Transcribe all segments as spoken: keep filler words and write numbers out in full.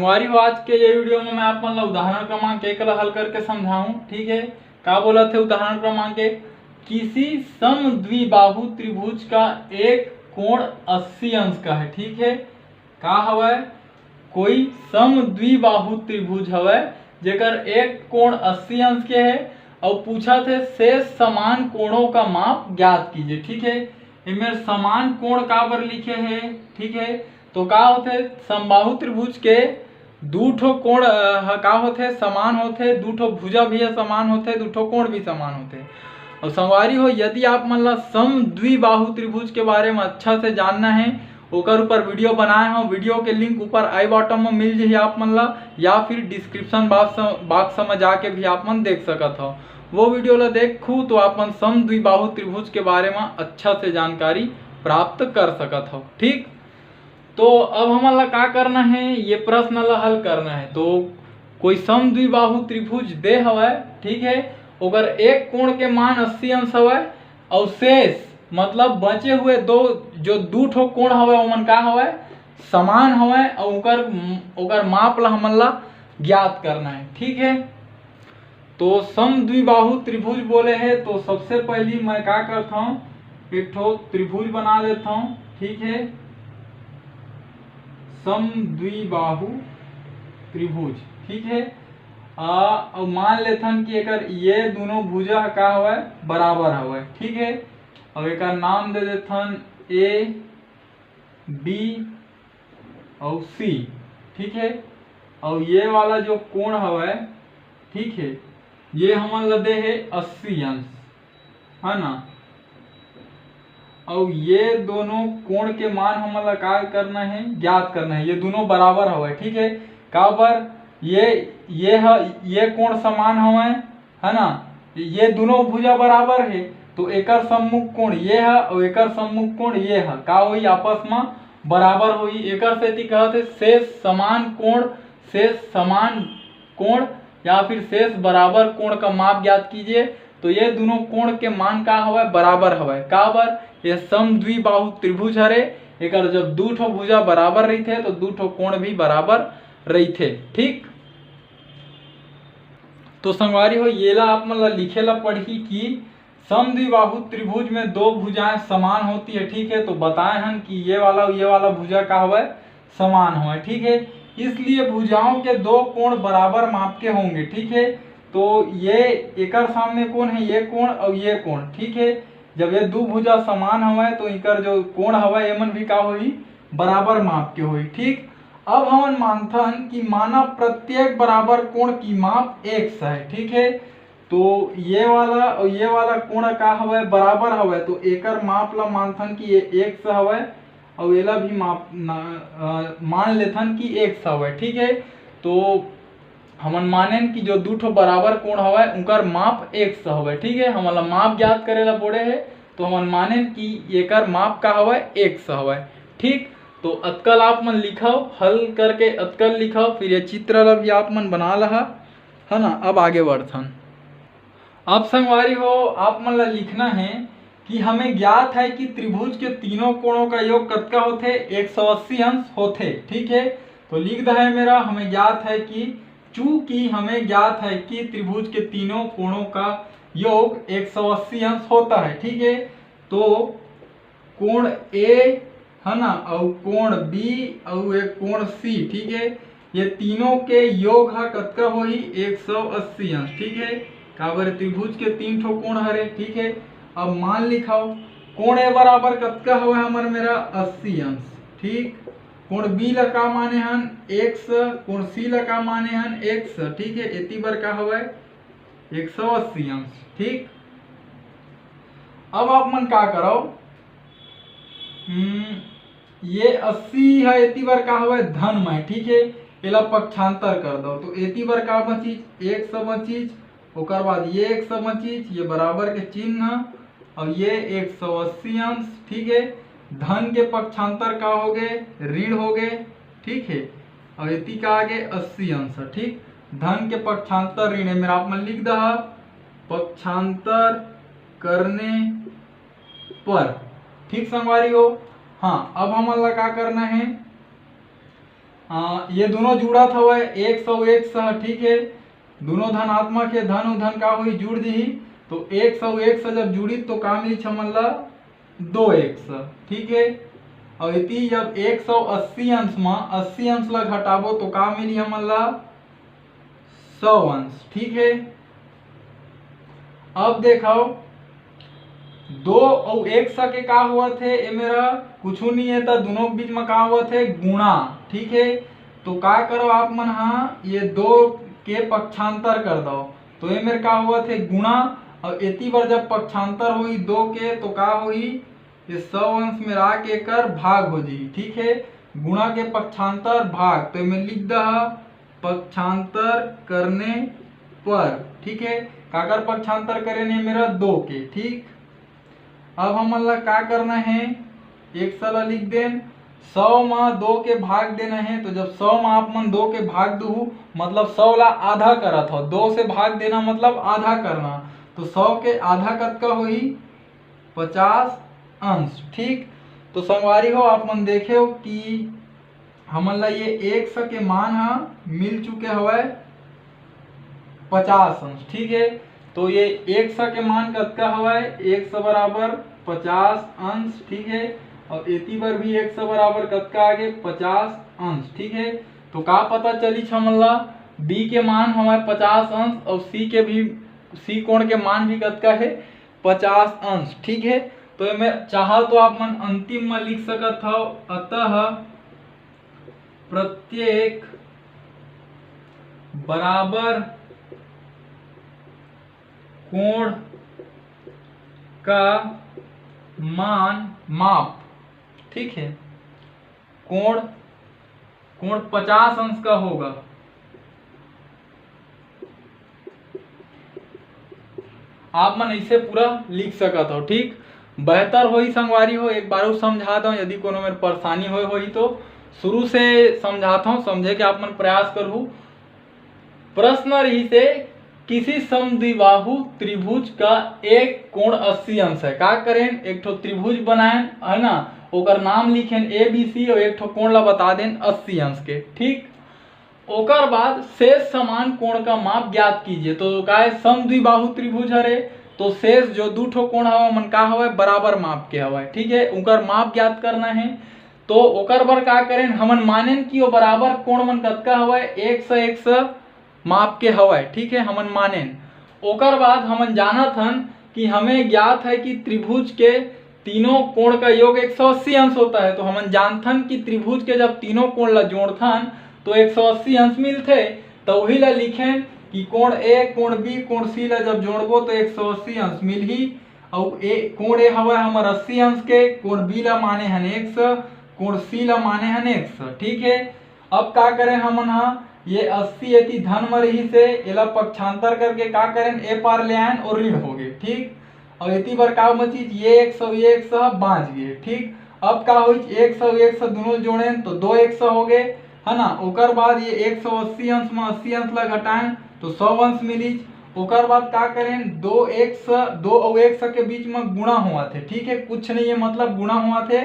संगवारी हो, आज के ये वीडियो में मैं आप मन ला उदाहरण क्रमांक एक ला हल करके समझाहूँ। ठीक है, का बोलत हे उदाहरण क्रमांक एक? किसी समद्विबाहु त्रिभुज का एक कोण अस्सी अंश का है। ठीक है, का हवय? कोई समद्विबाहु त्रिभुज हवय, जेकर एक कोण अस्सी अंश के हे, अउ पूछत हे शेष समान कोणों का माप ज्ञात कीजिए। ठीक है, एमेर समान कोण काबर लिखे हे? ठीक है, तो का होथे, समबाहु त्रिभुज के दू ठो कोण, अ, ह का होथे, समान होथे, दू ठो भुजा भी ह समान होथे, दू ठो कोण भी समान होथे। अउ संगवारी हो, यदि आप मन ला समद्विबाहु त्रिभुज के बारे में अच्छा से जानना है, ओकर ऊपर वीडियो बनाए हव। वीडियो के लिंक ऊपर आई बॉटम में मिल जही आप मन ला, या फिर डिस्क्रिप्शन बॉक्स, बॉक्स में जाके भी आप मन देख सकत हव। वो वीडियो ला देखू तो आप मन समद्विबाहु त्रिभुज के बारे में अच्छा से जानकारी प्राप्त कर सकत हव। ठीक, तो अब हमन ला का करना है, ये प्रश्न ला हल करना है। तो कोई समद्विबाहु त्रिभुज दे हवय, ठीक है, ओकर एक कोण के मान अस्सी अंश हवय, अउ शेष मतलब बचे हुए दो, जो दू ठो कोण हवय, ओमन का हवय, समान हवय, अउ ओकर, ओकर माप ला हमन ला ज्ञात करना है। ठीक है, तो समद्विबाहु त्रिभुज बोले हे, तो सबसे पहली मैं का करता हूँ, एक ठो त्रिभुज बना लेता हूँ। ठीक है, समद्विबाहु त्रिभुज। ठीक है, आ, अब मान लेथन कि एकर ये दोनों भुजा ह का हवय, बराबर हवय। ठीक है, अब एकर नाम दे देथन ए बी अउ सी। ठीक है, अउ ये वाला जो कोण हवय, ठीक है, ये हमन ला दे हे अस्सी अंश, है ना। अउ ये दोनों कोण के मान हमन ला का करना है, ज्ञात करना है। ये दोनों बराबर हवय। ठीक है, काबर ये, ये ह, ये कोण समान हवय, है ना, ये दोनों भुजा बराबर है, तो एकर सम्मुख कोण ये ह अउ एकर सम्मुख कोण ये ह, का होई, आपस में बराबर होई। एकर सेती कहत है शेष समान कोण, शेष समान कोण या फिर शेष बराबर कोण का माप ज्ञात कीजिए। तो ये दोनों कोण के मान का हवय, बराबर हवय। काबर, ये समद्विबाहु त्रिभुज हरे, एकर जब दू ठो भुजा बराबर रहिथे तो दू ठो कोण भी बराबर रहिथे। ठीक, तो संगवारी हो, येला आप मन ला लिखे ला पड़ही कि समद्विबाहु त्रिभुज में दो भुजाएं समान होती है। ठीक है, तो बताए हन कि ये वाला, ये वाला भुजा का हवय, समान हवय। ठीक है, इसलिए भुजाओं के दो कोण बराबर माप के होंगे। ठीक है, तो ये एकर सामने कोण है, ये कोण और ये कोण। ठीक है, जब ये दू भुजा समान हवय तो इकर जो कोण हवय, एमन भी का होही, बराबर माप के होही। ठीक, अब हमन मानथन कि माना प्रत्येक बराबर कोण की माप एक्स है। ठीक है, तो ये वाला और ये वाला कोण का हवय, बराबर हवय, तो एकर माप ला मानथन कि ये एक्स हवय, और एला भी माप ना, अ, मान लेथन कि एक्स हवय। ठीक है, तो हमन मानेन कि जो दू ठो बराबर कोण हवय, उनकर माप एक्स हवय। ठीक है, हमन ला माप ज्ञात करे ला बोले हे, तो हमन मानेन कि एकर माप का हवय, एक्स हवय। ठीक, तो अतकल आप मन लिखव, हल करके अतकल लिखव, फिर ये चित्र ला भी आप मन बना लहा, है ना। अब आगे बढ़थन। अब संगवारी हो, आप मन ला लिखना है कि हमें ज्ञात है कि त्रिभुज के तीनों कोणों का योग कतका होथे, एक सौ अस्सी अंश होथे। ठीक है, तो लिख दे हे मेरा, हमें ज्ञात है कि, चूंकि हमें ज्ञात है कि त्रिभुज के तीनों कोणों का योग एक सौ अस्सी अंश होता है। ठीक है, तो कोण ए, है ना, और कोण बी और एक कोण सी। ठीक है, ये तीनों के योग ह कतका होही, एक सौ अस्सी अंश। ठीक है, काबर त्रिभुज के तीन ठो कोण हरे। ठीक है, अब मान लिखाओ, कोण ए बराबर कतका हवय हमर मेरा, अस्सी अंश। ठीक, कोण बी ला का माने हन, एक्स, कोण सी ला का माने हन, एक्स। ठीक है, एती बर का हवय, एक सौ अस्सी अंश। ठीक, अब आप मन का करव, हम्म, ये अस्सी है, एती बर का हवय, धन में। ठीक है, एला पक्षांतर कर दो, तो एती बर का बचिस, एक सौ बचिस, ओकर बाद ये एक सौ बचिस, ये बराबर के चिन्ह, और ये एक सौ अस्सी अंश। ठीक है, धन के पक्षांतर का हो गए, ऋण हो गए। ठीक है, और एती का आगे अस्सी अंश। ठीक, धन के पक्षांतर ऋण, एमेर आप मन लिख दहा, पक्षांतर करने पर। ठीक संगवारी हो, हाँ, अब हमन ला का करना है, आ, ये दोनों जुड़त हवय, एक्स अउ एक्स ह, ठीक है, दोनों धनात्मक है, धन अउ धन का होही, जुड़ दिही। तो एक्स अउ एक्स जब जुड़ित तो का मिलिच हमन ला? दो एक्स, ठीक है। और इति जब एक सौ अस्सी अंश में अस्सी अंश ला घटाबो तो का मिली हमन ला? सौ अंश, ठीक है। अब देखो, दो अउ एक्स के का होवत हे, ए मेरा कुछ नहीं है, तो दोनों के बीच में का होवत हे? गुणा, ठीक है। तो का करो आप मन हा, ये दो के पक्षांतर कर दो, तो ए मेर का होवत हे? गुणा। और एती बर जब पक्षांतर होही दो के, तो का होही? ये सौ अंश में आके एकर भाग हो जाही, ठीक है। गुणा के पक्षांतर भाग, तो एमे लिख दहा पक्षांतर करने पर, ठीक है। काकर पक्षांतर करे ने मेरा? दो के, ठीक। अब हमन ला का करना है? एक्स ला लिख देन, सौ मा दो के भाग देना है। तो जब सौ मा आप मन दो के भाग दूहू, मतलब सौ ला आधा करत हो, दो से भाग देना मतलब आधा करना, तो सौ के आधा कतका होही? पचास अंश, ठीक। तो संगवारी हो, आप मन देखे हो कि हमन ला ये एक्स के मान ह मिल चुके हवय पचास अंश, ठीक है। तो ये एक्स के मान कतका हवय? एक्स बराबर पचास अंश, ठीक है। और एती बर भी एक्स बराबर कतका आगे? पचास अंश, ठीक है। तो का पता चलिच हमन ला? बी के मान हवय पचास अंश और सी के भी, सी कोण के मान भी कतका है? पचास अंश, ठीक है। तो एमे चाहो तो आप मन अंतिम में लिख सकत हो, अतः प्रत्येक बराबर कोण का मान, माप, ठीक है, कोण, कोण पचास अंश का होगा। आप मन ऐसे पूरा लिख सकत हो, ठीक। बेहतर होही संगवारी हो, एक बार अउ समझा दो, यदि कोनो मेर परेशानी होय होही तो। शुरू से समझात हूँ, समझे के आप मन प्रयास करहू। प्रश्न रहिसे, किसी समद्विबाहु त्रिभुज का एक कोण अस्सी अंश है। का करेन? एक ठो त्रिभुज बनाएन, है ना, ओकर नाम लिखेन ए बी सी और एक ठो कोण ला बता देन अस्सी अंश के, ठीक। ओकर बाद शेष समान कोण का माप ज्ञात कीजिए। तो का है, समद्विबाहु त्रिभुज हरे, तो शेष जो दू ठो कोण हवा मन का हवय? बराबर माप के हवय, ठीक है, उनकर माप ज्ञात करना है। तो ओकर बर का करेन, हमन मानेन कि वो बराबर कोण मन कतका हवय? एक सौ एक सौ माप के हवय, ठीक है, हमन मानेन। ओकर बाद हमन जानत हन कि हमें ज्ञात है कि त्रिभुज के तीनों कोण का योग एक सौ अस्सी अंश होता है। तो हमन जानथन कि त्रिभुज के जब तीनों कोण ला जोड़थन तो एक सौ अस्सी अंश मिलथे। तो वही ला लिखेन कि कोण ए, कोण बी, कोण सी ला जब जोड़बो तो एक सौ अस्सी अंश मिलही। अउ ए कोण ए हवय हमर अस्सी अंश के, कोण बी ला माने हन एक्स, कोण सी ला माने हन एक्स, ठीक है। अब का करें हमन हा, ये अस्सी एती धन म रहिस हे, एला पक्षांतर करके का करें, ए पार ले आएन और ऋण हो गए, ठीक। और एती बर का बचिस, ये एक सौ, ये एक सौ बाँच गए, ठीक। अब का होइस, एक सौ एक सौ दोनों जोड़ेन तो दो एक सौ हो गए, है ना। ओकर बाद ये एक सौ अस्सी अंश म अस्सी अंश ला घटाएन तो सौ अंश मिलिस। ओकर बाद का करें, दो एक सौ, दो और एक सौ के बीच में गुणा हुआ थे, ठीक है, कुछ नहीं है, मतलब गुणा हुआ थे।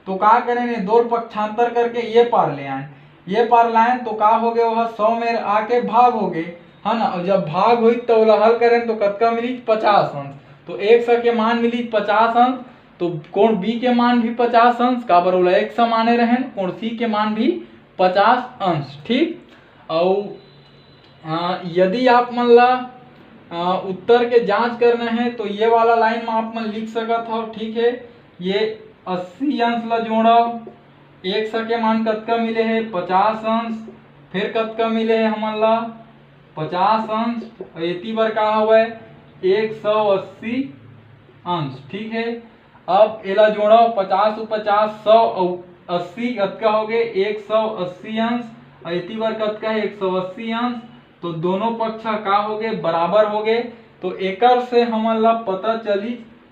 तो का करें, ये दो पक्षांतर करके ये पार ले आएन, ये पार लाएन तो का हो गए, वह सौ में आके भाग हो गए, है ना। और जब भाग हुई तो ओला हल करें तो कतका मिली, पचास अंश। तो एक सौ के मान मिली पचास अंश, तो कोण बी के मान भी पचास अंश, काबर ओला एक सौ माने रहेन, कोण सी के मान भी पचास अंश, ठीक। और अ, यदि आप मन ला अ, उत्तर के जांच करना है तो ये वाला लाइन में आप मन लिख सकत हो, ठीक है। ये अस्सी अंश ला जोड़ो, एक सौ के मान कतका मिले है, पचास अंश। फिर कतका मिले है हमन ला, पचास अंश। और एती बर का हवय, एक सौ अस्सी अंश, ठीक है। अब एला जोड़ो, पचास अउ पचास, सौ अउ अस्सी कतका हो गए, एक सौ अस्सी अंश। और एती बर कतका है, एक सौ अस्सी अंश। तो दोनों पक्ष का हो गए, बराबर हो गए। तो एकर से हमन ला पता चली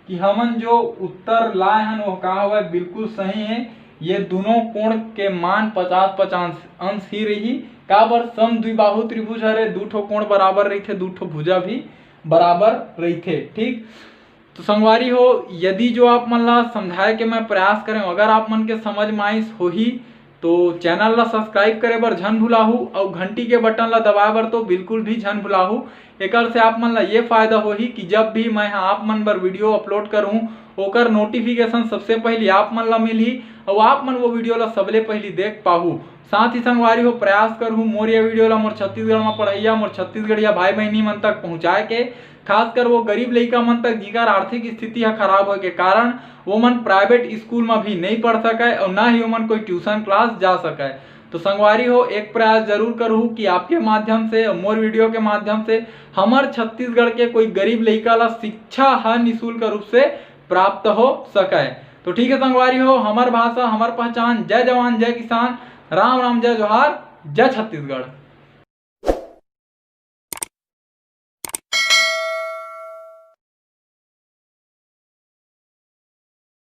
कि हमन जो उत्तर लाए हन वो का हवय, बिल्कुल सही है। ये दोनों कोण के मान पचास पचास अंश ही रही। काबर, समद्विबाहु त्रिभुज हरे, दू ठो कोण बराबर रहिथे, दू ठो भुजा भी बराबर रहिथे, ठीक। तो संगवारी हो, यदि जो आप मन ला समझाए के मैं प्रयास करें, अगर आप मन के समझ में आइस होही तो चैनल ला सब्सक्राइब करे बर झन भुलाहू अउ घंटी के बटन ला दबाए बर तो बिल्कुल भी झन भुलाहू। एकर से आप मन ला ये फायदा होही कि जब भी मैं ह आप मन बर वीडियो अपलोड करूँ, ओकर नोटिफिकेशन सबसे पहली आप मन ला मिलही अउ आप मन वो वीडियो ला सबले पहली देख पाहू। साथ ही संगवारी हो, प्रयास करहूँ मोर ये वीडियो ला मोर छत्तीसगढ़ में पढ़ैया, मोर छत्तीसगढ़िया भाई बहनी मन तक पहुँचाए के, खासकर वो गरीब लइका मन तक जिकर आर्थिक स्थिति ह खराब होए के कारण वो मन प्राइवेट स्कूल में भी नहीं पढ़ सके और ना ही ओमन कोई ट्यूशन क्लास जा सके। तो संगवारी हो, एक प्रयास जरूर करहू कि आपके माध्यम से, मोर वीडियो के माध्यम से हमर छत्तीसगढ़ के कोई गरीब लइका ला शिक्षा ह निशुल्क रूप से प्राप्त हो सके। तो ठीक है संगवारी हो, हमर भाषा, हमर पहचान। जय जवान, जय किसान, राम राम, जय जोहार, जय छत्तीसगढ़।